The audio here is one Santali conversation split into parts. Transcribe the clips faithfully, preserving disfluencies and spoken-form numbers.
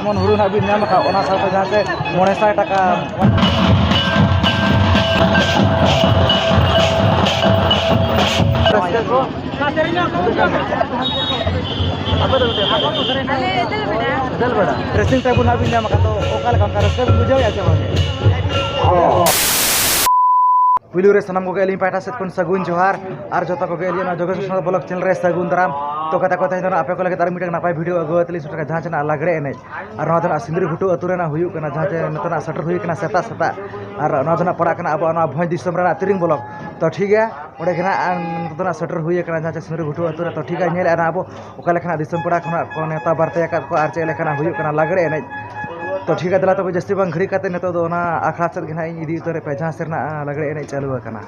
ᱡᱮᱢᱚᱱ ᱦᱩᱲᱩ ᱱᱟᱦᱟᱜ ᱵᱤᱱ ᱧᱟᱢ ᱟᱠᱟᱫ, ᱚᱱᱟ ᱥᱟᱶᱛᱮ ᱡᱟᱦᱟᱸ ᱪᱮ ᱢᱚᱬᱮ ᱥᱟᱭ ᱴᱟᱠᱟ᱾ ᱰᱨᱮᱥᱤᱝ ᱴᱮᱵᱩᱞ ᱱᱟᱦᱟᱜ ᱵᱤᱱ ᱧᱟᱢ ᱟᱠᱟᱫ, ᱛᱚ ᱚᱠᱟ ᱞᱮᱠᱟ ᱚᱱᱠᱟ ᱨᱟᱹᱥᱠᱟᱹ ᱵᱤᱱ ᱵᱩᱡᱷᱟᱹᱣᱮᱫᱼᱟ ᱥᱮ ᱵᱟᱝ? ᱯᱩᱭᱞᱩ ᱨᱮ ᱥᱟᱱᱟᱢ ᱠᱚᱜᱮ ᱟᱹᱞᱤᱧ ᱯᱟᱦᱴᱟ ᱥᱮᱫ ᱠᱷᱚᱱ ᱥᱟᱹᱜᱩᱱ ᱡᱚᱦᱟᱨ, ᱟᱨ ᱡᱚᱛᱚ ᱠᱚᱜᱮ ᱟᱹᱞᱤᱧ ᱚᱱᱟ ᱡᱳᱜᱮᱥ ᱥᱚᱨᱮᱱ ᱵᱞᱚᱜ ᱪᱮᱱᱮᱞ ᱨᱮ ᱥᱟᱹᱜᱩᱱ ᱫᱟᱨᱟᱢ᱾ ᱛᱚ ᱜᱟᱛᱮ ᱠᱚ, ᱛᱮᱦᱮᱧ ᱫᱚ ᱱᱟᱜ ᱟᱯᱮ ᱠᱚ ᱞᱟᱹᱜᱤᱫ ᱟᱨ ᱢᱤᱫᱴᱟᱝ ᱱᱟᱯᱟᱭ ᱵᱷᱤᱰᱤᱭᱳ ᱟᱹᱜᱩ ᱠᱟᱛᱮ ᱞᱤᱧ ᱥᱮᱴᱮᱨ ᱠᱟᱱᱟ, ᱡᱟᱦᱟᱸ ᱪᱮ ᱱᱟᱜ ᱞᱟᱜᱽᱲᱮ ᱮᱱᱮᱡ, ᱟᱨ ᱱᱚᱣᱟ ᱫᱚ ᱱᱟᱜ ᱥᱤᱸᱫᱽᱨᱟᱹ ᱜᱷᱩᱴᱩ ᱟᱹᱛᱩ ᱨᱮᱱᱟᱜ ᱦᱩᱭᱩᱜ ᱠᱟᱱᱟ, ᱡᱟᱦᱟᱸ ᱪᱮ ᱱᱤᱛᱚᱜ ᱱᱟᱜ ᱥᱮᱴᱮᱨ ᱦᱩᱭ ᱠᱟᱱᱟ ᱥᱮᱛᱟᱜ ᱥᱮᱛᱟᱜ, ᱟᱨ ᱱᱚᱣᱟ ᱫᱚ ᱱᱟᱜ ᱯᱟᱲᱟᱜ ᱠᱟᱱᱟ ᱟᱵᱚᱣᱟᱜ ᱱᱚᱣᱟ ᱵᱷᱚᱸᱡᱽ ᱫᱤᱥᱚᱢ ᱨᱮᱱᱟᱜ ᱛᱤᱨᱤᱝ ᱵᱞᱚᱠ᱾ ᱛᱚ ᱴᱷᱤᱠ ᱜᱮᱭᱟ, ᱚᱸᱰᱮ ᱜᱮ ᱱᱟᱜ ᱱᱤᱛᱚᱜ ᱫᱚ ᱱᱟᱜ ᱥᱮᱴᱮᱨ ᱦᱩᱭ ᱟᱠᱟᱱᱟ, ᱡᱟᱦᱟᱸ ᱪᱮ ᱥᱤᱸᱫᱽᱨᱟᱹ ᱜᱷᱩᱴᱩ ᱟᱹᱛᱩ ᱨᱮ᱾ ᱛᱚ ᱴᱷᱤᱠ ᱜᱮᱭᱟ, ᱧᱮᱞᱮᱫᱼᱟ ᱱᱟᱜ ᱟᱵᱚ ᱚᱠᱟ ᱞᱮᱠᱟᱱᱟᱜ ᱫᱤᱥᱚᱢ ᱯᱮᱲᱟ ᱠᱷᱚᱱᱟᱜ ᱠᱚ ᱱᱮᱣᱛᱟ ᱵᱟᱨᱛᱮ ᱟᱠᱟᱫ ᱠᱚᱣᱟ ᱟᱨ ᱪᱮᱫ ᱞᱮᱠᱟᱱᱟᱜ ᱦᱩᱭᱩᱜ ᱠᱟᱱᱟ ᱞᱟᱜᱽᱲᱮ ᱮᱱᱮᱡ᱾ ᱛᱚ ᱴᱷᱤᱠ ᱜᱮᱭᱟ, ᱫᱮᱞᱟ ᱛᱚᱵᱮ ᱡᱟᱹᱥᱛᱤ ᱵᱟᱝ ᱜᱷᱟᱹᱲᱤ ᱠᱟᱛᱮ ᱱᱤᱛᱚᱜ ᱫᱚ ᱚᱱᱟ ᱟᱠᱷᱲᱟ ᱥᱮᱫ ᱜᱮ ᱱᱟᱜ ᱤᱧ ᱤᱫᱤ ᱩᱛᱟᱹᱨᱮᱫ ᱯᱮᱭᱟ, ᱡᱟᱦᱟᱸ ᱥᱮᱫ ᱨᱮᱱᱟᱜ ᱞᱟᱜᱽᱲᱮ ᱮᱱᱮᱡ ᱪᱟᱹᱞᱩ ᱟᱠᱟᱱᱟ᱾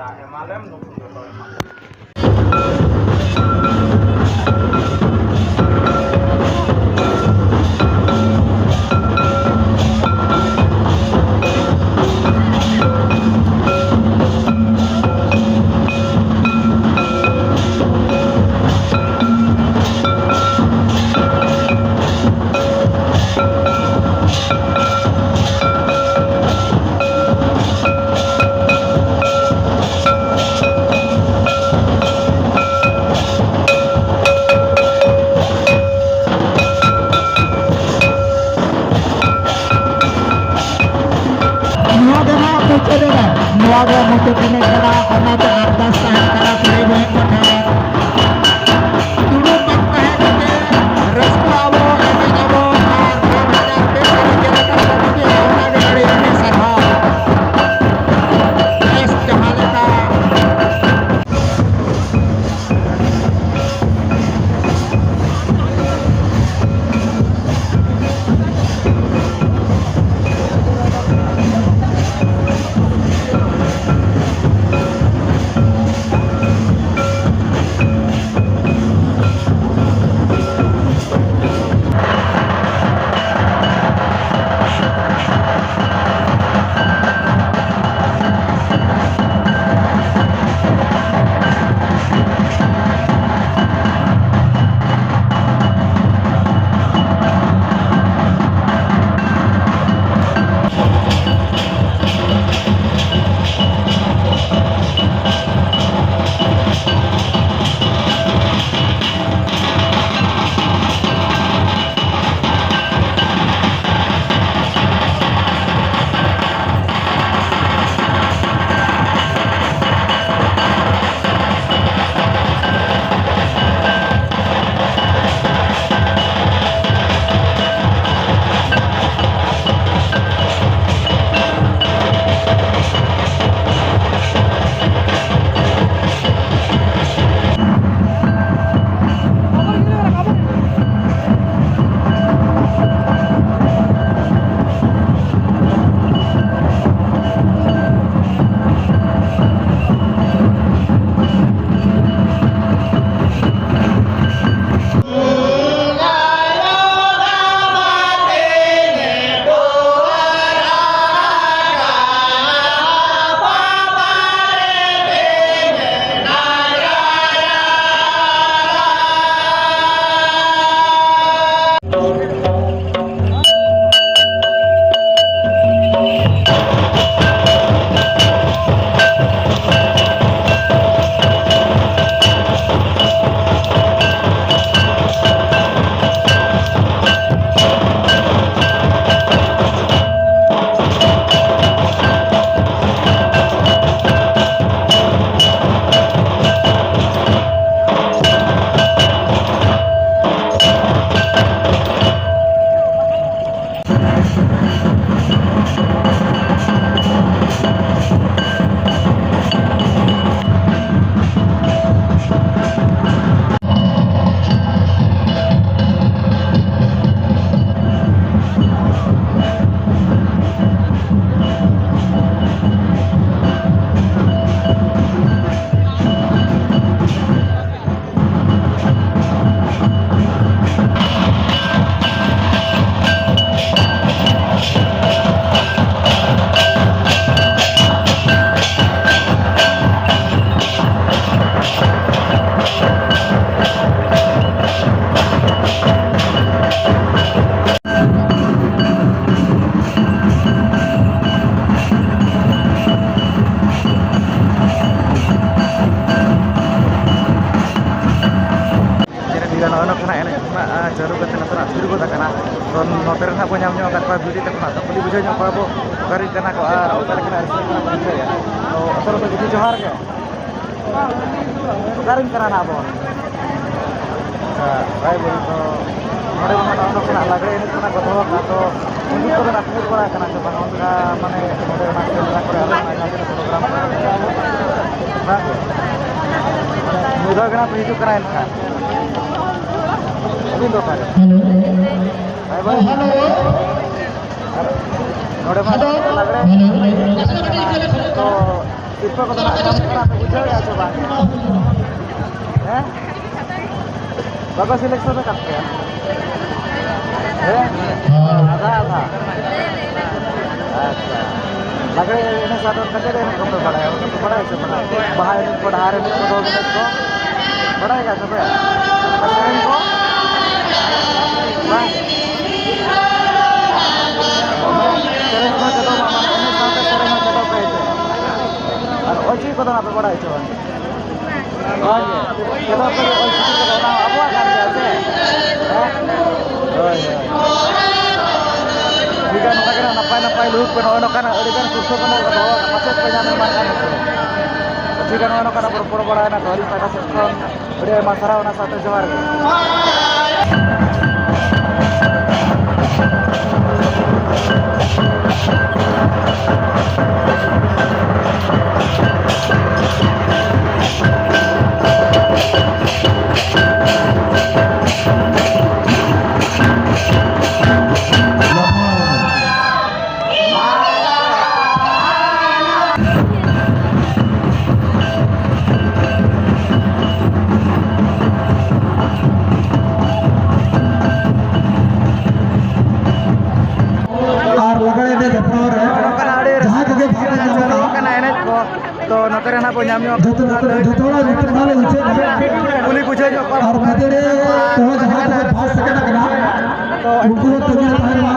ᱱᱚᱛᱮ ᱨᱮ ᱱᱟᱦᱟᱜ ᱵᱚ ᱧᱟᱢ ᱧᱚᱜ ᱟᱠᱟᱫ ᱠᱚᱣᱟ ᱵᱤᱴᱤ ᱛᱟᱠᱚ ᱱᱟᱦᱟᱜ, ᱛᱚ ᱠᱩᱞᱤ ᱵᱩᱡᱷᱟᱹᱣ ᱧᱚᱜ ᱠᱚᱣᱟ ᱵᱚ, ᱚᱠᱟ ᱨᱮᱱ ᱠᱟᱱᱟ ᱠᱚ ᱟᱨ ᱚᱠᱟ ᱞᱮᱠᱟᱱᱟᱜ ᱨᱟᱹᱥᱠᱟᱹ ᱠᱟᱱᱟ ᱵᱚ ᱵᱩᱡᱷᱟᱹᱣᱮᱫᱼᱟ᱾ ᱛᱚ ᱟᱥᱚᱞ ᱫᱚ ᱵᱤᱴᱤ, ᱡᱚᱦᱟᱨ ᱜᱮ᱾ ᱚᱠᱟ ᱨᱮᱱ ᱠᱟᱱᱟ ᱱᱟᱦᱟᱜ ᱵᱚᱱ? ᱟᱪᱪᱷᱟ, ᱨᱟᱭᱵᱟᱨᱤ ᱫᱚ ᱱᱚᱰᱮ ᱢᱟ ᱱᱚᱜᱼᱚ ᱱᱚᱝᱠᱟᱱᱟᱜ ᱞᱟᱜᱽᱲᱮ ᱮᱱᱮᱡ ᱠᱚ ᱱᱟᱦᱟᱜ ᱠᱚ ᱫᱚᱦᱚ ᱠᱟᱜᱼᱟ, ᱛᱚ ᱩᱱᱠᱩ ᱠᱚᱫᱚ ᱱᱟᱦᱟᱜ ᱯᱮ ᱦᱮᱡ ᱵᱟᱲᱟ ᱟᱠᱟᱱᱟ ᱥᱮ ᱵᱟᱝ? ᱚᱱᱠᱟ ᱢᱟᱱᱮ ᱱᱚᱰᱮ ᱚᱱᱟ ᱥᱮᱸᱫᱽᱨᱟ ᱠᱚᱨᱮ ᱟᱨᱚ ᱟᱭᱢᱟ ᱫᱤᱱ ᱯᱨᱳᱜᱨᱟᱢ ᱠᱚ ᱵᱟᱝ ᱜᱮ? ᱢᱟᱱᱮ ᱢᱤᱫ ᱫᱷᱟᱣ ᱜᱮ ᱱᱟᱦᱟᱜ ᱯᱮ ᱦᱤᱡᱩᱜ ᱠᱟᱱᱟ ᱮᱱᱠᱷᱟᱱ᱾ ᱟᱹᱵᱤᱱ ᱫᱚ ᱚᱠᱟᱨᱮ? ᱦᱮᱞᱳ᱾ ᱦᱮᱞᱳ᱾ ᱱᱚᱰᱮ ᱢᱟ ᱦᱮᱞᱳ᱾ ᱞᱟᱜᱽᱲᱮ ᱦᱮᱞᱳ᱾ ᱛᱚ ᱥᱤᱨᱯᱟᱹ ᱠᱚᱫᱚ ᱱᱟᱜ ᱧᱟᱢᱚᱜ ᱠᱟᱱᱟ, ᱯᱮ ᱵᱩᱡᱷᱟᱹᱣᱮᱫᱼᱟ ᱥᱮ ᱵᱟᱝ? ᱦᱮᱸ? ᱵᱟᱠᱚ ᱥᱤᱞᱮᱠᱥᱚᱱ ᱟᱠᱟᱫ ᱯᱮᱭᱟ? ᱦᱮᱸ? ᱦᱳᱭ᱾ ᱟᱫᱷᱟ ᱟᱫᱷᱟ᱾ ᱟᱪᱪᱷᱟ᱾ ᱞᱟᱜᱽᱲᱮ ᱮᱱᱮᱡ ᱥᱟᱶᱛᱮ ᱚᱱᱠᱟ ᱪᱮᱫ ᱮᱱᱮᱡ ᱠᱚᱯᱮ ᱵᱟᱲᱟᱭᱟ? ᱚᱱᱠᱟ ᱯᱮ ᱵᱟᱲᱟᱭᱟ ᱥᱮ ᱵᱟᱝ? ᱵᱟᱦᱟ ᱮᱱᱮᱡ ᱠᱚ, ᱰᱟᱦᱟᱨ ᱮᱱᱮᱡ ᱠᱚ, ᱫᱚᱝ ᱮᱱᱮᱡ ᱠᱚ ᱵᱟᱲᱟᱭ ᱜᱮᱭᱟ ᱥᱮ ᱯᱮ? ᱟᱨ ᱥᱮᱨᱮᱧ ᱠᱚ? ᱵᱟᱝ? ᱥᱮᱨᱮᱧ ᱠᱚ ᱪᱮᱫᱚᱜ ᱢᱟ, ᱢᱟᱱᱮ ᱮᱱᱮᱡ ᱥᱟᱶᱛᱮ ᱥᱮᱨᱮᱧ ᱦᱚᱸ ᱪᱮᱫᱚᱜ ᱯᱮ ᱦᱮᱸᱥᱮ᱾ ᱟᱨ ᱚᱞᱪᱤᱠᱤ ᱠᱚᱫᱚ ᱱᱟᱜ ᱯᱮ ᱵᱟᱲᱟᱭᱟ ᱥᱮ ᱵᱟᱝ? ᱦᱳᱭ᱾ ᱪᱮᱫᱟᱜ ᱥᱮ ᱚᱞᱪᱤᱠᱤ ᱠᱚᱫᱚ ᱚᱱᱟ ᱦᱚᱸ ᱟᱵᱚᱣᱟᱜ ᱠᱟᱱ ᱜᱮᱭᱟ ᱥᱮ? ᱦᱮᱸ? ᱦᱳᱭ, ᱦᱳᱭ᱾ ᱴᱷᱤᱠ ᱜᱮᱭᱟ, ᱱᱚᱝᱠᱟ ᱜᱮ ᱱᱟᱜ ᱱᱟᱯᱟᱭ ᱱᱟᱯᱟᱭ ᱞᱩᱦᱩᱠ ᱠᱚ ᱱᱚᱜᱼᱚᱭ ᱱᱚᱝᱠᱟᱱᱟᱜ ᱟᱹᱰᱤᱜᱟᱱ ᱥᱤᱨᱯᱟᱹ ᱠᱚ ᱱᱟᱜ ᱠᱚ ᱫᱚᱦᱚ ᱠᱟᱜᱼᱟ, ᱯᱟᱪᱮᱫ ᱠᱚ ᱧᱟᱢ ᱮᱢᱟᱱ ᱠᱟᱱ ᱜᱮ᱾ ᱴᱷᱤᱠ ᱜᱮᱭᱟ, ᱱᱚᱜᱼᱚᱭ ᱱᱚᱝᱠᱟᱱᱟᱜ ᱨᱚᱯᱚᱲ ᱵᱟᱲᱟᱭᱮᱱᱟ ᱠᱚ ᱟᱹᱞᱤᱧ ᱯᱟᱦᱴᱟ ᱥᱮᱫ ᱠᱷᱚᱱ᱾ ᱟᱹᱰᱤ ᱟᱭᱢᱟ ᱥᱟᱨᱦᱟᱣ, ᱚᱱᱟ ᱥᱟᱶᱛᱮ ᱡᱚᱦᱟᱨ ᱜᱮ᱾ ᱟᱨ ᱞᱟᱜᱽᱲᱮ ᱮᱱᱮᱡ ᱦᱮᱯᱨᱟᱣ ᱨᱮ ᱱᱚᱝᱠᱟᱱᱟᱜ ᱟᱹᱰᱤ ᱡᱟᱦᱟᱸᱭ ᱠᱚᱜᱮ ᱵᱷᱟᱜᱽ ᱮ ᱧᱟᱢ ᱪᱟᱹᱞᱩ ᱟᱠᱟᱫᱼᱟ, ᱟᱠᱟᱱᱟ ᱮᱱᱮᱡ ᱠᱚ᱾ ᱛᱚ ᱱᱚᱛᱮ ᱨᱮ ᱱᱟᱜ ᱵᱚ ᱧᱟᱢ ᱧᱚᱜ ᱡᱚᱛᱚ, ᱡᱚᱛᱚ, ᱡᱚᱛᱚ ᱦᱚᱲᱟᱜ ᱧᱩᱛᱩᱢ ᱱᱚᱣᱟ ᱞᱮ ᱩᱪᱷᱟᱹᱱ ᱮᱫᱟ᱾ ᱠᱩᱞᱤ ᱵᱩᱡᱷᱟᱹᱣ ᱧᱚᱜ ᱠᱚᱣᱟ᱾ ᱟᱨ ᱢᱟᱹᱫᱟᱹᱲᱤᱭᱟᱹ ᱠᱚᱦᱚᱸ ᱡᱟᱦᱟᱸ ᱠᱚ ᱯᱷᱟᱥᱴ ᱥᱮᱠᱮᱱᱰ ᱟᱠᱟᱱᱟ, ᱛᱚ ᱩᱱᱠᱩ ᱦᱚᱸ ᱛᱟᱹᱜᱤ ᱨᱮ ᱛᱟᱦᱮᱱ ᱢᱟ᱾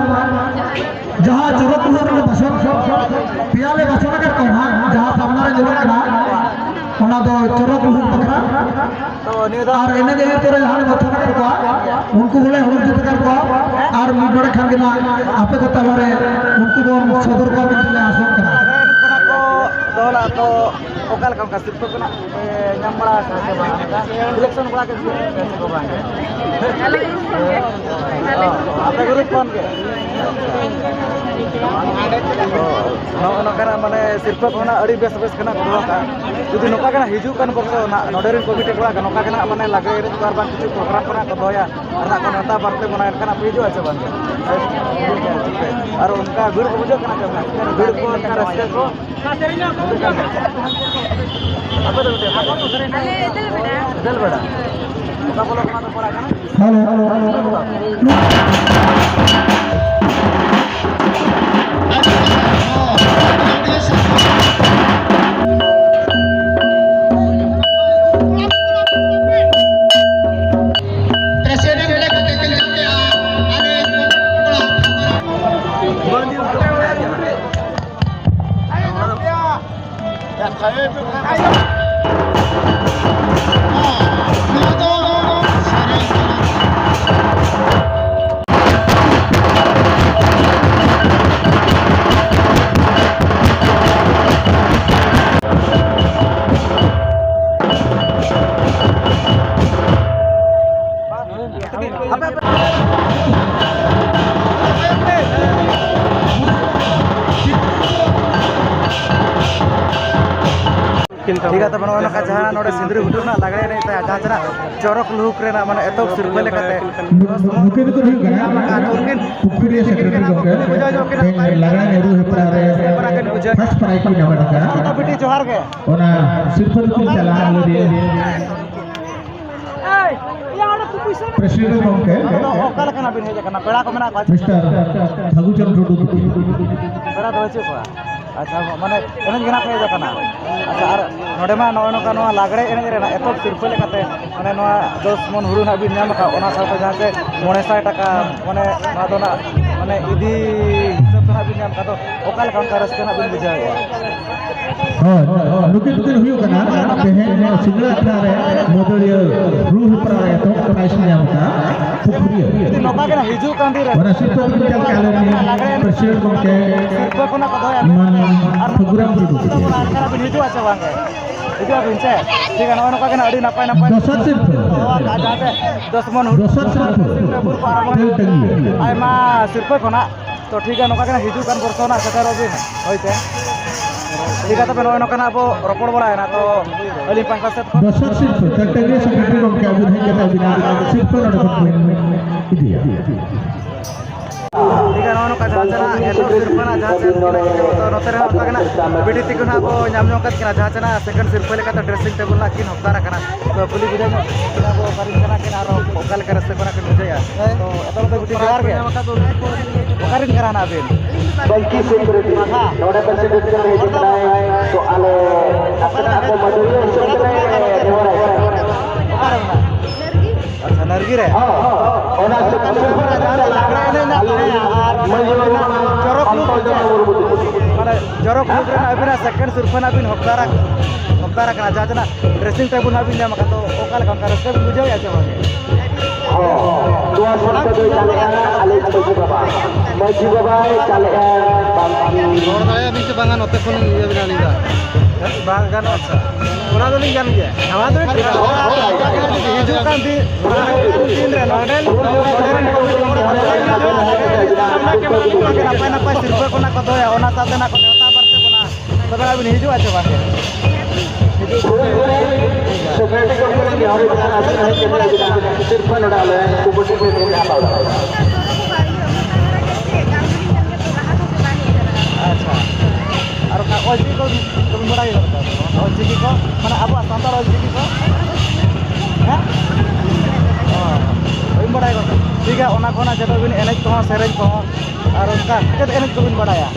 ᱡᱟᱦᱟᱸ ᱪᱚᱨᱚᱠ ᱠᱩᱞᱦᱤ ᱨᱮᱞᱮ ᱵᱟᱪᱷᱚᱱ, ᱯᱮᱭᱟ ᱞᱮ ᱵᱟᱪᱷᱚᱱ ᱟᱠᱟᱫ ᱠᱚᱣᱟ ᱱᱟᱦᱟᱜ, ᱡᱟᱦᱟᱸ ᱥᱟᱢᱱᱟ ᱨᱮ ᱧᱮᱞᱚᱜ ᱠᱟᱱᱟ᱾ ᱚᱱᱟ ᱫᱚ ᱪᱚᱨᱚᱠ ᱞᱩᱦᱩᱠ ᱵᱟᱠᱷᱨᱟ᱾ ᱛᱚ ᱱᱤᱭᱟᱹ ᱫᱚ ᱟᱨ ᱮᱱᱮᱡ ᱮᱱᱮᱡ ᱛᱮ ᱡᱟᱦᱟᱸ ᱞᱮ ᱵᱟᱛᱷᱟ ᱠᱟᱜ ᱠᱚᱣᱟ, ᱩᱱᱠᱩ ᱦᱚᱸᱞᱮ ᱦᱚᱲ ᱡᱩᱛ ᱟᱠᱟᱫ ᱠᱚᱣᱟ᱾ ᱟᱨ ᱢᱤᱫ ᱰᱚᱸᱰᱮ ᱠᱷᱟᱱ ᱜᱮ ᱱᱟᱜ ᱟᱯᱮ ᱠᱚ ᱛᱟᱞᱟᱨᱮ ᱩᱱᱠᱩ ᱵᱚᱱ ᱥᱚᱫᱚᱨ ᱠᱚᱣᱟ ᱢᱮᱱᱛᱮ ᱞᱮ ᱟᱥᱚᱜ ᱠᱟᱱᱟ᱾ ᱠᱚ ᱫᱚᱦᱚ ᱞᱟᱜᱼᱟ, ᱛᱚ ᱚᱠᱟ ᱞᱮᱠᱟ ᱚᱱᱠᱟ ᱥᱤᱨᱯᱟᱹ ᱠᱚ ᱱᱟᱜ ᱯᱮ ᱧᱟᱢ ᱵᱟᱲᱟ ᱟᱠᱟᱫᱟ ᱥᱮ ᱵᱟᱝ? ᱚᱱᱠᱟ ᱥᱤᱞᱮᱠᱥᱚᱱ ᱵᱟᱲᱟ ᱠᱮᱫ ᱠᱚᱣᱟ ᱥᱮ ᱵᱟᱝ? ᱟᱞᱮ ᱜᱨᱩᱯ ᱠᱷᱚᱱ ᱜᱮ? ᱟᱞᱮ ᱜᱨᱩᱯ ᱠᱷᱚᱱ ᱜᱮ᱾ ᱛᱚ ᱱᱚᱜᱼᱚ ᱱᱚᱝᱠᱟᱱᱟᱜ ᱢᱟᱱᱮ ᱥᱤᱨᱯᱟᱹ ᱠᱚ ᱱᱟᱜ ᱟᱹᱰᱤ ᱵᱮᱥ ᱵᱮᱥ ᱠᱷᱚᱱᱟᱜ ᱠᱚ ᱫᱚᱦᱚ ᱠᱟᱜᱼᱟ᱾ ᱡᱩᱫᱤ ᱱᱚᱝᱠᱟ ᱜᱮ ᱱᱟᱜ ᱦᱤᱡᱩᱜ ᱠᱟᱱ ᱵᱚᱪᱷᱚᱨ ᱱᱟᱜ ᱱᱚᱰᱮ ᱨᱮᱱ ᱠᱚᱢᱤᱴᱤ ᱠᱚᱲᱟ ᱠᱚ ᱱᱚᱝᱠᱟ ᱜᱮ ᱱᱟᱜ ᱢᱟᱱᱮ ᱞᱟᱜᱽᱲᱮ ᱮᱱᱮᱡ ᱠᱚ ᱟᱨ ᱵᱟᱝ ᱠᱤᱪᱷᱩ ᱯᱨᱳᱜᱨᱟᱢ ᱠᱚ ᱱᱟᱜ ᱠᱚ ᱫᱚᱦᱚᱭᱟ ᱟᱨ ᱱᱟᱜ ᱠᱚ ᱱᱮᱣᱛᱟ ᱵᱟᱨᱛᱮ ᱵᱚᱱᱟ, ᱮᱱᱠᱷᱟᱱ ᱟᱯᱮ ᱦᱤᱡᱩᱜᱼᱟ ᱪᱮ ᱵᱟᱝ? ᱟᱨ ᱚᱱᱠᱟ ᱵᱷᱤᱲ ᱠᱚ ᱵᱩᱡᱷᱟᱹᱜ ᱠᱟᱱᱟ ᱪᱮ ᱵᱟᱝ? ᱵᱷᱤᱲ ᱠᱚ ᱚᱱᱠᱟ ᱨᱟᱹᱥᱠᱟᱹ ᱠᱚ? ᱟᱯᱮ ᱫᱚ ᱢᱤᱫᱴᱮᱡ ᱚᱠᱟ ᱠᱷᱚᱱ? ᱟᱞᱮ ᱮᱫᱮᱞ ᱵᱮᱲᱟ᱾ ᱮᱫᱮᱞ ᱵᱮᱲᱟ᱾ ᱚᱠᱟ ᱵᱞᱚᱠ ᱚᱱᱟ ᱫᱚ ᱯᱟᱲᱟᱜ ᱠᱟᱱᱟ? Hello, hello, hello, hello. President ᱞᱮᱠᱟᱛᱮ ᱠᱚ ᱧᱟᱢᱮᱜᱼᱟ᱾ ᱟᱞᱮ ᱴᱷᱤᱠ ᱜᱮᱭᱟ, ᱛᱚᱵᱮ ᱱᱚᱜᱼᱚᱭ ᱱᱚᱝᱠᱟ ᱡᱟᱦᱟᱸ ᱱᱚᱰᱮ ᱥᱤᱸᱫᱽᱨᱟᱹ ᱜᱷᱩᱴᱩ ᱨᱮᱱᱟᱜ ᱞᱟᱜᱽᱲᱮ ᱮᱱᱮᱡ ᱛᱟᱭᱟ, ᱡᱟᱦᱟᱸ ᱪᱮᱫᱟᱜ ᱪᱚᱨᱚᱠ ᱞᱩᱦᱩᱠ ᱨᱮᱱᱟᱜ ᱢᱟᱱᱮ ᱮᱛᱚᱦᱚᱵ ᱥᱤᱨᱯᱟᱹ ᱞᱮᱠᱟᱛᱮ ᱱᱩᱠᱤᱱ ᱫᱚᱠᱚ ᱦᱩᱭᱩᱜ ᱠᱟᱱᱟ ᱯᱩᱠᱷᱩᱨᱤᱭᱟᱹ ᱥᱮᱠᱨᱮᱴᱟᱨᱤ ᱜᱚᱢᱠᱮ, ᱛᱮᱦᱮᱧ ᱞᱟᱜᱽᱲᱮ ᱮᱱᱮᱡ ᱨᱩ ᱦᱮᱯᱨᱟᱣ ᱨᱮ ᱯᱷᱟᱥᱴ ᱯᱨᱟᱭᱤᱡᱽ ᱠᱚ ᱧᱟᱢ ᱟᱠᱟᱫᱼᱟ᱾ ᱵᱤᱴᱤ, ᱡᱚᱦᱟᱨ ᱜᱮ᱾ ᱚᱱᱟ ᱥᱤᱨᱯᱟᱹ ᱫᱚᱠᱤᱱ ᱪᱟᱞᱟᱜᱼᱟ ᱟᱞᱮ ᱨᱮᱱ ᱯᱨᱮᱥᱤᱰᱮᱱᱴ ᱜᱚᱢᱠᱮ, ᱟᱫᱚ ᱚᱠᱟ ᱞᱮᱠᱟᱱᱟᱜ ᱵᱤᱱ ᱦᱮᱡ ᱟᱠᱟᱱᱟ? ᱯᱮᱲᱟ ᱠᱚ ᱢᱮᱱᱟᱜ ᱠᱚᱣᱟ ᱪᱮ? ᱢᱤᱥᱴᱟᱨ ᱯᱷᱟᱹᱜᱩᱪᱟᱸᱫᱽ ᱴᱩᱰᱩ ᱛᱟᱹᱠᱤᱱ᱾ ᱯᱮᱲᱟ ᱫᱚ ᱵᱟᱹᱪᱩᱜ ᱠᱚᱣᱟ? ᱟᱪᱪᱷᱟ, ᱢᱟᱱᱮ ᱮᱱᱮᱡ ᱜᱮ ᱱᱟᱜ ᱯᱮ ᱦᱮᱡ ᱟᱠᱟᱱᱟ? ᱟᱪᱪᱷᱟ, ᱟᱨ ᱱᱚᱰᱮ ᱢᱟ ᱱᱚᱜᱼᱚᱭ ᱱᱚᱝᱠᱟ ᱱᱚᱣᱟ ᱞᱟᱜᱽᱲᱮ ᱮᱱᱮᱡ ᱨᱮᱱᱟᱜ ᱮᱛᱚᱦᱚᱵ ᱥᱤᱨᱯᱟᱹ ᱞᱮᱠᱟᱛᱮ ᱢᱟᱱᱮ ᱱᱚᱣᱟ ᱫᱚᱥ ᱢᱚᱱ ᱦᱩᱲᱩ ᱱᱟᱜ ᱵᱤᱱ ᱧᱟᱢ ᱟᱠᱟᱫ, ᱚᱱᱟ ᱥᱟᱶᱛᱮ ᱡᱟᱦᱟᱸ ᱪᱮ ᱢᱚᱬᱮ ᱥᱟᱭ ᱴᱟᱠᱟ, ᱢᱟᱱᱮ ᱱᱚᱣᱟ ᱫᱚ ᱱᱟᱜ ᱢᱟᱱᱮ ᱤᱫᱤ ᱦᱤᱥᱟᱹᱵ ᱛᱮ ᱱᱟᱜ ᱵᱤᱱ ᱧᱟᱢ ᱟᱠᱟᱫ, ᱫᱚ ᱚᱠᱟ ᱞᱮᱠᱟ ᱚᱱᱠᱟ ᱨᱟᱹᱥᱠᱟᱹ ᱱᱟᱜ ᱵᱤᱱ ᱵᱩᱡᱷᱟᱹᱣᱮᱫᱼᱟ? ᱦᱳᱭ, ᱱᱩᱠᱤᱱ ᱫᱚᱠᱤᱱ ᱦᱩᱭᱩᱜ ᱠᱟᱱᱟ ᱛᱮᱦᱮᱧ ᱱᱚᱣᱟ ᱥᱤᱸᱜᱟᱹᱲᱟ ᱟᱠᱷᱲᱟ ᱨᱮ ᱢᱩᱫᱟᱹᱲᱤᱭᱟᱹ ᱨᱩ ᱦᱮᱯᱨᱟᱣ ᱨᱮ ᱮᱛᱚᱦᱚᱵ prize ᱧᱟᱢ ᱠᱟᱱᱟ ᱯᱩᱠᱷᱨᱤᱭᱟᱹ᱾ ᱡᱩᱫᱤ ᱱᱚᱝᱠᱟ ᱜᱮ ᱱᱟᱜ ᱦᱤᱡᱩᱜ ᱠᱟᱱ ᱫᱤᱱ ᱨᱮ ᱚᱱᱟ ᱥᱤᱨᱯᱟᱹ ᱫᱚᱠᱤᱱ ᱪᱟᱞ ᱠᱟᱜ ᱞᱮᱱ ᱞᱟᱜᱽᱲᱮ ᱮᱱᱮᱡ ᱯᱨᱮᱥᱤᱰᱮᱱᱴ ᱜᱚᱢᱠᱮ ᱥᱤᱨᱯᱟᱹ ᱠᱷᱚᱱᱟᱜ ᱠᱚ ᱫᱚᱦᱚᱭᱟ᱾ ᱢᱟᱱ ᱟᱨ ᱯᱷᱩᱜᱩᱨᱟᱢ ᱴᱩᱰᱩ᱾ ᱟᱨ ᱠᱟᱱᱟ ᱵᱤᱱ ᱦᱤᱡᱩᱜᱼᱟ ᱥᱮ ᱵᱟᱝ ᱜᱮ? ᱦᱤᱡᱩᱜ ᱟᱵᱤᱱ ᱥᱮ? ᱴᱷᱤᱠ ᱜᱮᱭᱟ, ᱱᱚᱜᱼᱚᱭ ᱱᱚᱝᱠᱟ ᱜᱮ ᱱᱟᱜ ᱟᱹᱰᱤ ᱱᱟᱯᱟᱭ ᱱᱟᱯᱟᱭ ᱫᱚᱥᱟᱨ ᱥᱤᱨᱯᱟᱹ᱾ ᱟᱨ ᱡᱟᱦᱟᱸ ᱛᱮ ᱫᱚᱥ ᱢᱚᱱ ᱦᱩᱲᱩ ᱫᱚᱥᱟᱨ ᱥᱤᱨᱯᱟᱹ᱾ ᱵᱩᱨ ᱠᱚ ᱟᱬᱜᱚᱱᱟ᱾ ᱛᱮᱞ ᱴᱟᱺᱜᱤ᱾ ᱟᱭᱢᱟ ᱥᱤᱨᱯᱟᱹ ᱠᱷᱚᱱᱟᱜ ᱛᱚ ᱴᱷᱤᱠ ᱜᱮᱭᱟ, ᱱᱚᱝᱠᱟ ᱜᱮ ᱱᱟᱜ ᱦᱤᱡᱩᱜ ᱠᱟᱱ ᱵᱚᱨᱥᱟ ᱱᱟᱜ ᱥᱮᱴᱮᱨᱚᱜ ᱵᱤᱱ᱾ ᱦᱳᱭ ᱥᱮ᱾ ᱴᱷᱤᱠ ᱜᱮᱭᱟ, ᱛᱚᱵᱮ ᱱᱚᱜᱼᱚᱭ ᱱᱚᱝᱠᱟ ᱱᱟᱜ ᱟᱵᱚ ᱨᱚᱯᱚᱲ ᱵᱟᱲᱟᱭᱮᱱᱟ, ᱛᱚ ᱟᱹᱞᱤᱧ ᱯᱟᱦᱴᱟ ᱥᱮᱫ ᱠᱷᱚᱱ ᱫᱚᱥᱟᱨ ᱥᱤᱨᱯᱟᱹ, ᱛᱮᱞ ᱴᱟᱺᱜᱤ ᱥᱮᱠᱨᱮᱴᱟᱨᱤ ᱜᱚᱢᱠᱮ ᱟᱹᱵᱤᱱ ᱦᱮᱡ ᱠᱟᱛᱮ ᱟᱹᱵᱤᱱᱟᱜ ᱥᱤᱨᱯᱟᱹ ᱱᱚᱰᱮ ᱠᱷᱚᱱ ᱵᱤᱱ ᱤᱫᱤᱭᱟ᱾ ᱴᱷᱤᱠ ᱜᱮᱭᱟ, ᱱᱚᱜᱼᱚ ᱱᱚᱝᱠᱟ ᱡᱟᱦᱟᱸ ᱪᱮ ᱱᱟᱜ ᱮᱛᱚᱦᱚᱵ ᱥᱤᱨᱯᱟᱹ ᱱᱟᱜ ᱡᱟᱦᱟᱸ ᱪᱮ ᱱᱚᱛᱮ ᱨᱮ ᱱᱚᱝᱠᱟ ᱜᱮ ᱱᱟᱜ ᱵᱤᱴᱤ ᱛᱤᱠᱤᱱ ᱦᱟᱸᱜ ᱵᱚ ᱧᱟᱢ ᱧᱚᱜ ᱠᱟᱫ ᱠᱤᱱᱟ, ᱡᱟᱦᱟᱸ ᱪᱮ ᱱᱟᱜ ᱥᱮᱠᱮᱱᱰ ᱥᱤᱨᱯᱟᱹ ᱞᱮᱠᱟᱛᱮ ᱰᱨᱮᱥᱤᱝ ᱴᱮᱵᱤᱞ ᱱᱟᱜ ᱠᱤᱱ ᱦᱚᱠᱫᱟᱨ ᱟᱠᱟᱱᱟ᱾ ᱛᱚ ᱠᱩᱞᱤ ᱵᱩᱡᱷᱟᱹᱣ ᱧᱚᱜ ᱠᱤᱱᱟ ᱵᱚ ᱚᱠᱟᱨᱮᱱ ᱠᱟᱱᱟ ᱠᱤᱱ ᱟᱨ ᱚᱠᱟ ᱞᱮᱠᱟ ᱨᱟᱹᱥᱠᱟᱹ ᱠᱚ ᱱᱟᱜ ᱠᱤᱱ ᱵᱩᱡᱷᱟᱹᱣᱮᱫᱼᱟ᱾ ᱛᱚ ᱮᱛᱚᱦᱚᱵ ᱫᱚ ᱵᱤᱴᱤ ᱡᱚᱦᱟᱨ ᱜᱮ᱾ ᱚᱠᱟᱨᱮᱱ ᱠᱟᱱᱟ ᱱᱟᱜ ᱵᱤᱱ? ᱵᱟᱝᱠᱤ ᱥᱤᱠᱩᱨᱤᱴᱤ ᱱᱚᱰᱮ ᱯᱨᱮᱥᱤᱰᱮᱱᱴ ᱠᱟᱱ ᱦᱤᱡᱩᱜ ᱠᱟᱱᱟᱭ᱾ ᱛᱚ ᱟᱞᱮ ᱟᱯᱱᱟᱨ ᱠᱚ ᱢᱟᱹᱫᱟᱹᱲᱤᱭᱟᱹ ᱦᱤᱥᱟᱹᱵ ᱛᱮᱞᱮ ᱱᱮᱦᱚᱨᱟᱭ ᱠᱟᱱᱟ᱾ ᱚᱠᱟᱨᱮ ᱢᱮᱱᱟᱜ? ᱟᱪᱪᱷᱟ, ᱱᱟᱨᱜᱤ ᱨᱮ? ᱦᱚᱸ, ᱦᱚᱸ, ᱚᱱᱟ ᱥᱩᱨ ᱥᱩᱨ ᱠᱚᱨᱮ ᱡᱟᱦᱟᱸ ᱨᱮ ᱞᱟᱜᱽᱲᱮ ᱮᱱᱮᱡ ᱨᱮᱱᱟᱜ ᱛᱟᱦᱮᱸ ᱟᱨ ᱢᱟᱹᱡᱷᱤ ᱵᱟᱵᱟ ᱪᱚᱨᱚᱠ ᱞᱩᱠ ᱚᱱᱛᱚᱨ ᱡᱚᱱᱚ ᱢᱩᱨᱢᱩ ᱛᱟᱹᱠᱤᱱ᱾ ᱢᱟᱱᱮ ᱪᱚᱨᱚᱠ ᱞᱩᱠ ᱨᱮᱱᱟᱜ ᱟᱹᱵᱤᱱᱟᱜ ᱥᱮᱠᱮᱱᱰ ᱥᱤᱨᱯᱟᱹ ᱱᱟᱜ ᱵᱤᱱ ᱦᱚᱠᱫᱟᱨ ᱟᱠ-, ᱦᱚᱠᱫᱟᱨ ᱟᱠᱟᱱᱟ, ᱡᱟᱦᱟᱸ ᱛᱤᱱᱟᱹᱜ ᱰᱨᱮᱥᱤᱝ ᱴᱮᱵᱤᱞ ᱱᱟᱜ ᱵᱤᱱ ᱧᱟᱢ ᱟᱠᱟᱫ, ᱛᱚ ᱚᱠᱟ ᱞᱮᱠᱟ ᱚᱱᱠᱟ ᱨᱟᱹᱥᱠᱟᱹ ᱵᱤᱱ ᱵᱩᱡᱷᱟᱹᱣᱮᱫᱼᱟ ᱥᱮ ᱵᱟᱝ? ᱦᱚᱸ, ᱱᱚᱣᱟ ᱥᱤᱨᱯᱟᱹ ᱫᱚᱭ ᱪᱟᱞᱮᱜᱼᱟ ᱟᱞᱮ ᱢᱟᱹᱡᱷᱤ ᱵᱟᱵᱟ᱾ ᱢᱟᱹᱡᱷᱤ ᱵᱟᱵᱟᱭ ᱪᱟᱞᱮᱜᱼᱟ ᱵᱟᱝᱠᱤ᱾ ᱨᱚᱲ ᱫᱟᱲᱮᱭᱟᱜ ᱵᱤᱱ ᱥᱮ ᱵᱟᱝᱟ? ᱱᱚᱛᱮ ᱠᱷᱚᱱ ᱤᱭᱟᱹ ᱵᱤᱱ ᱟᱹᱞᱤᱧ ᱫᱚ᱾ ᱵᱟᱝ ᱜᱟᱱᱚᱜᱼᱟ᱾ ᱚᱱᱟ ᱫᱚᱞᱤᱧ ᱜᱟᱱ ᱜᱮᱭᱟ᱾ ᱱᱚᱣᱟ ᱫᱚ ᱦᱤᱡᱩᱜ ᱠᱟᱱ ᱫᱤᱱ, ᱦᱤᱡᱩᱜ ᱠᱟᱱ ᱫᱤᱱ ᱨᱮ ᱱᱚᱰᱮ ᱱᱚᱰᱮ ᱨᱮᱱ ᱠᱚ ᱱᱟᱯᱟᱭ ᱱᱟᱯᱟᱭ ᱥᱤᱨᱯᱟᱹ ᱠᱚ ᱱᱟᱜ ᱠᱚ ᱫᱚᱦᱚᱭᱟ, ᱚᱱᱟ ᱥᱟᱶᱛᱮ ᱱᱟᱜ ᱠᱚ ᱱᱮᱣᱛᱟ ᱵᱟᱨᱛᱮ ᱵᱚᱱᱟ᱾ ᱛᱚᱵᱮ ᱟᱹᱵᱤᱱ ᱦᱤᱡᱩᱜᱼᱟ ᱥᱮ ᱵᱟᱝ? ᱦᱤᱡᱩᱜ ᱥᱮᱠᱨᱮᱴᱟᱨᱤ ᱜᱚᱢᱠᱮ ᱞᱤᱧ ᱱᱮᱦᱚᱨ ᱠᱟᱱᱟ, ᱟᱹᱵᱤᱱ ᱦᱮᱡ ᱠᱟᱛᱮ ᱟᱹᱵᱤᱱᱟᱜ ᱥᱤᱨᱯᱟᱹ ᱱᱚᱰᱮ ᱟᱞᱮ ᱠᱚᱢᱤᱴᱤ ᱴᱷᱮᱱ ᱵᱚᱱ ᱦᱟᱛᱟᱣ ᱫᱟᱲᱮᱭᱟᱜᱼᱟ᱾ ᱟᱪᱪᱷᱟ, ᱟᱨ ᱚᱠᱟ ᱚᱞᱪᱤᱠᱤ ᱠᱚ ᱵᱟᱹᱵᱤᱱ ᱵᱟᱲᱟᱭ ᱜᱚᱫ ᱠᱟᱜᱼᱟ? ᱚᱞᱪᱤᱠᱤ ᱠᱚ, ᱢᱟᱱᱮ ᱟᱵᱚᱣᱟᱜ ᱥᱟᱱᱛᱟᱲ ᱚᱞᱪᱤᱠᱤ ᱠᱚ? ᱦᱮᱸ? ᱚ, ᱵᱟᱹᱵᱤᱱ ᱵᱟᱲᱟᱭ ᱜᱚᱫ ᱠᱟᱜᱼᱟ? ᱴᱷᱤᱠ ᱜᱮᱭᱟ, ᱚᱱᱟ ᱠᱚ ᱱᱟᱜ ᱡᱚᱛᱚ ᱵᱤᱱ ᱮᱱᱮᱡ ᱠᱚᱦᱚᱸ, ᱥᱮᱨᱮᱧ ᱠᱚᱦᱚᱸ, ᱟᱨ ᱚᱱᱠᱟ ᱪᱮᱫ ᱮᱱᱮᱡ ᱠᱚᱵᱤᱱ ᱵᱟᱲᱟᱭᱟ?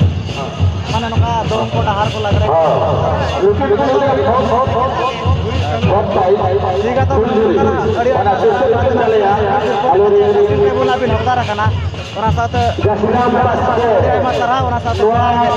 ᱢᱟᱱᱮ ᱱᱚᱝᱠᱟ ᱫᱚᱝ ᱠᱚ, ᱰᱟᱦᱟᱨ ᱠᱚ, ᱞᱟᱜᱽᱲᱮ ᱠᱚ? ᱴᱷᱤᱠ ᱜᱮᱭᱟ, ᱛᱚᱵᱮ ᱱᱚᱝᱠᱟ ᱱᱟᱜ ᱟᱹᱰᱤ ᱟᱹᱰᱤ ᱵᱚᱱ ᱟᱹᱵᱤᱱ ᱦᱚᱠᱫᱟᱨ ᱟᱠᱟᱱᱟ᱾ ᱚᱱᱟ ᱥᱟᱶᱛᱮ ᱟᱹᱰᱤ ᱟᱭᱢᱟ ᱥᱟᱨᱦᱟᱣ, ᱚᱱᱟ ᱥᱟᱶᱛᱮ ᱡᱚᱦᱟᱨ ᱜᱮ᱾